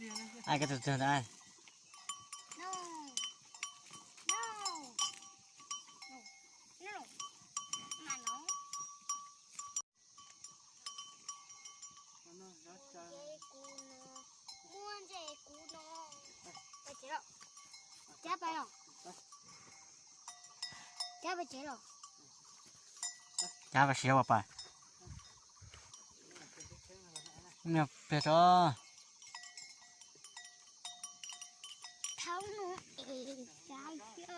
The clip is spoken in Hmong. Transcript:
Ai koj tus twg ntawd? Muaj ntses kuv no. Cab pais los. Cab pais tsev los. Cab pais siav pais. Pliag tso. Thaum no es cab.